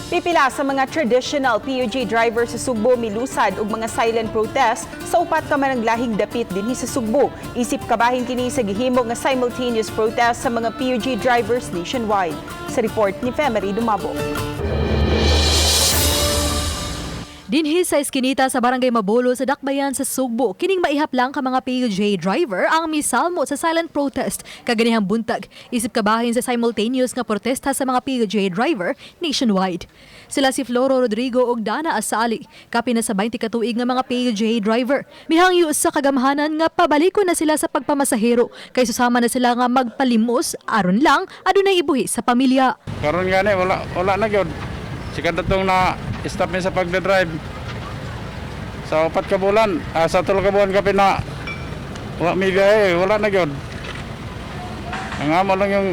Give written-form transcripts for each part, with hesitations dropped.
Pipila sa mga traditional PUJ drivers sa Sugbo milusad og mga silent protest sa upat ka managlahing dapit dinhi sa Sugbo. Isip kabahin kini sa gihimo nga simultaneous protest sa mga PUJ drivers nationwide. Sa report ni Femery Dumabo. Dinhi sa eskinita sa Barangay Mabolo sa Dakbayan sa Sugbo, kining maihap lang ka mga PUJ driver ang misalmo sa silent protest kaganihang buntag. Isip kabahin sa simultaneous nga protesta sa mga PUJ driver nationwide. Sila si Floro Rodrigo ug Dana Asali, kapin na sa 20 ka tuig nga mga PUJ driver. Mihangyo sa kagamhanan nga pabaliko na sila sa pagpamasahero kay susama na sila nga magpalimos aron lang adunay ibuhi sa pamilya. Karon gani wala wala na gyud. Sikat na tong na stop mi sa pagda-drive. Sa 4 ka bulan, sa 3 ka buwan kapin na wala mi biyahe, wala na gyud. Ang amo lang yung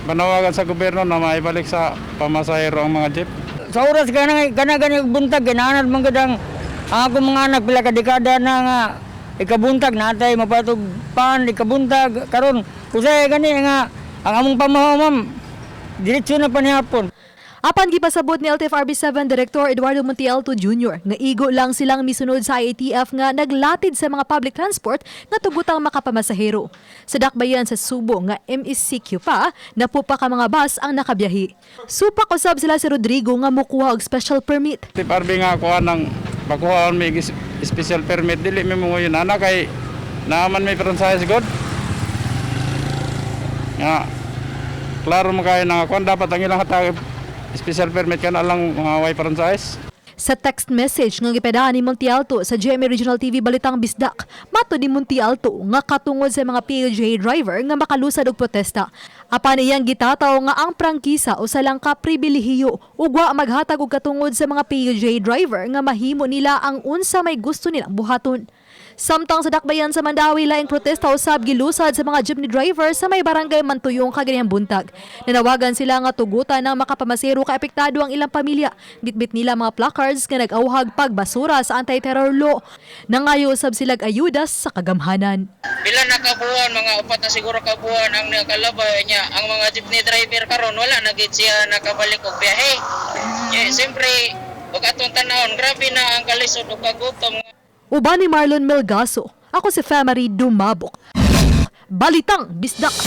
panawagan sa gobyerno na maibalik sa pamasahero ang mga jeep. Sa oras kana kana gani buntag, ganahan man gud ang akong mga anak, pila ka dekada na nga ikabuntag natay mapatog pan ikabuntag. Karon usay gani nga ang among pamahaw, ma'am, diretso na panihapon. Apan gipasabot ni LTFRB 7 Director Eduardo Montialto Jr. nga igo lang silang misunod sa IATF nga naglatid sa mga public transport nga tugutang makapamasahero. Sa dakbayan sa Sugbo nga MECQ pa, napupa ka mga bus ang nakabiyahi. Supak usab sila si Rodrigo nga mukuha og special permit. TFRB nga kuha ng pakuha may special permit, dili mi mo yun ana kay naaman may franchise god. Nga klaro mo kayo nga kuan, dapat ang ilang hatag special permit kana lang mga way franchise. Sa text message nga gipadaan ni Montialto sa GMA Regional TV Balitang Bisdak, mato ni Montialto nga katungod sa mga PUJ driver nga makalusad og protesta. Apan iyang gitataw nga ang prangkisa usa lang ka pribilehiyo ug wa maghatag og katungod sa mga PUJ driver nga mahimo nila ang unsa may gusto nilang buhaton. Samtang sa dakbayan sa Mandaue, laing protesta usab gilusad sa mga jeepney driver sa may barangay Mantuyong kaganihang buntag. Nanawagan sila nga tugutan ng makapamasero kay apektado ang ilang pamilya. Bitbit nila mga placards nga nag-awhag pagbasura sa anti-terror law. Nangayo usab sila ayuda sa kagamhanan. Pila na ka buwan, mga 4 na siguro ka buwan ang nakalabay niya. Ang mga jeepney driver karon wala na gid siya nakabalik og biyahe. Yeah, siyempre, ug atong tanawon, grabe na ang kalisod ug kagutom. Uban ni Marlon Melgaso, ako si Femery Dumabok. Balitang Bisdak.